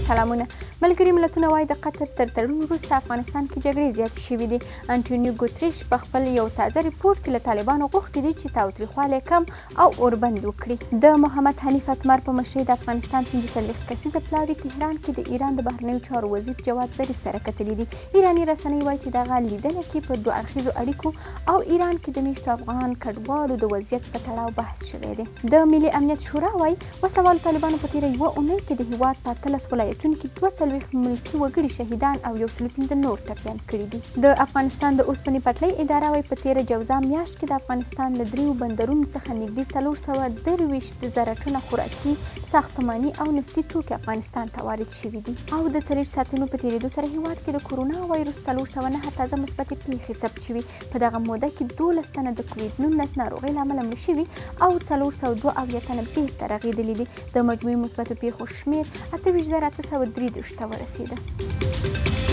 سلامونه. ملګري ملتونه وايي، د قطر تر تړون وروسته افغانستان کې جګړې زیاتې شوې دي. انټونیو ګوتریش په خپل یو تازه رپورټ کې له طالبانو غوښتي دي چې تاوتریخوالی کم او اوربند وکړي. د محمد حنیف اتمر په مشرۍ د افغانستان 45 کسیزه پلاوي تهران کې د ایران د بهرنیو چارو وزیر جواد ظریف سره کتلي دي. ایراني رسنۍ وايي چې دغه لیدنه کې پر دوه اړخیزو اړیکو او ایران کې د میشتو افغان کډوالو د وضعیت په تړاو بحث شوی دی. د ملي امنیت شورا وايي، وسله والو طالبانو په تېره یوه اونۍ کې د هېواد په 18 ولایتونو کې 42 ملکي وګړي شهیدان او 105 نور ټپیان کړي دي. د افغانستان د اوسپنې پټلۍ اداره وايي، په تېره جوزا میاشت کې د افغانستان له درېیو بندرونو څخه نږدې 423 زره ټنه خوراکي، ساختماني او نفتي توکي افغانستان ته وارد شوي دي. او د 40 ساعتونو په تېرېدو سره هېواد کې د کورونا وایروس 409 تازه مثبتې پېښې ثبت شوي. په دغه موده کې 12 تنه د کووید 19 ناروغۍ له امله مړه شوي او 472 تنه بیرته رغېدلي دي. د مجموعي مثبتو پېښو شمېر 28833 ته ورسېده.